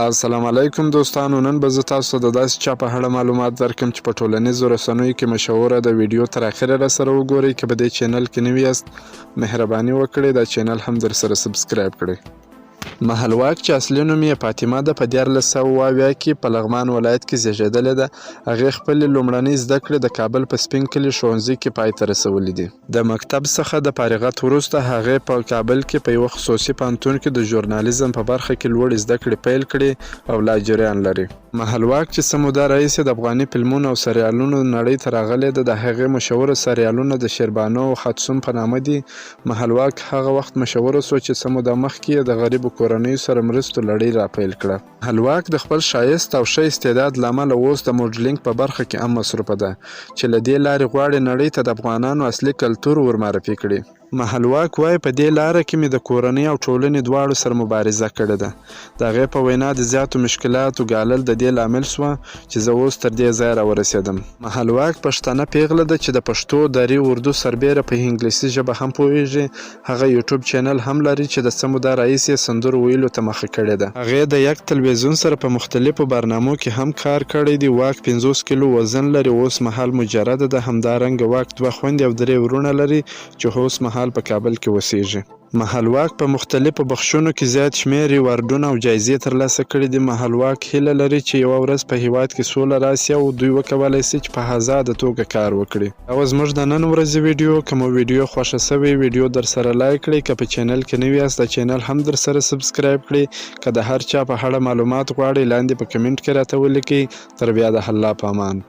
السلام علیکم دوستانو، نن به زه تاسو ته د داسې چا په اړه معلومات درکړم چې په ټولنیزو رسنیو کې مشهوره ده. ویډیو تر اخره راسره وګورئ. که په دې چینل کې نوي یاست، مهرباني وکړئ دا چینل هم درسره سبسکرایب کړئ. محلواک چې اصلي نوم یې فاطمه ده، په 1370 کې په لغمان ولایت کې زیږېدلې ده. هغې خپلې لومړنۍ زده کړې د کابل په سپین کلي ښوونځي کې پای ته رسولې دي. د مکتب څخه د فارغت وروسته هغې په کابل کې په یوه خصوصي پوهنتون کې د ژورنالیزم په برخه کې لوړې زده کړې پیل کړې او لا جریان لري. محلواک چې څه موده راهیسې د افغاني فلمونو او سریالونو نړۍ ته راغلې ده، د هغې مشهوره سریالونه د شیربانو او خاتسوم په نامه دي. محلواک هغه وخت مشهوره شوه چې څه موده مخکې یې د غریبو کورنیو سره مرستو لړۍ راپیل کړه. محلواک د خپل ښایست او ښه استعداد له امله اوس د موډلینګ په برخه کې هم مصروفه ده چې له دې لارې غواړي نړۍ ته د افغانانو اصلي کلتور ور معرفي کړي. محلواک وايي، په دې لاره کې مې د کورنۍ او ټولنې دواړو سره مبارزه کړې ده. د هغې په وینا، د زیاتو مشکلاتو ګالل د دې لامل شوه چې زه اوس تر دې ځایه راورسېدم. محلواک پښتنه پېغله ده چې د پښتو، دري، اردو سربېره په انګلیسي ژبه هم پوهېږي. هغه یوټیوب چینل هم لري چې د څه موده راهیسې یې سندرو ویلو ته مخه کړې ده. هغې د یک تلویزیون سره په مختلفو برنامو کې هم کار کړی دی. واک 50 کیلو وزن لري، اوس مهال مجرده ده. همدارنګه واک دوه خوندې او درې وروڼه لري چې اوس مهال په کابل کې اوسیږي. محلواک په مختلفو بخشونو کې زیات شمېر ریوارډونه او جایزې ترلاسه کړې دي. محلواک هیله لري چې یوه ورځ په هیواد کې سوله راشي او دوی وکولای شي چې په ازاده توګه کار وکړي. دا وه زموږ د نن ورځې ویډیو. که مو ویډیو خوښه شوې، ویډیو درسره لایک کړئ. که په چینل کې نوي یاست، دا چینل هم درسره سبسکرایب کړئ. که د هر چا په اړه معلومات غواړئ، لاندې په کمنټ کې راته ولیکئ. تر بیا د الله په امان.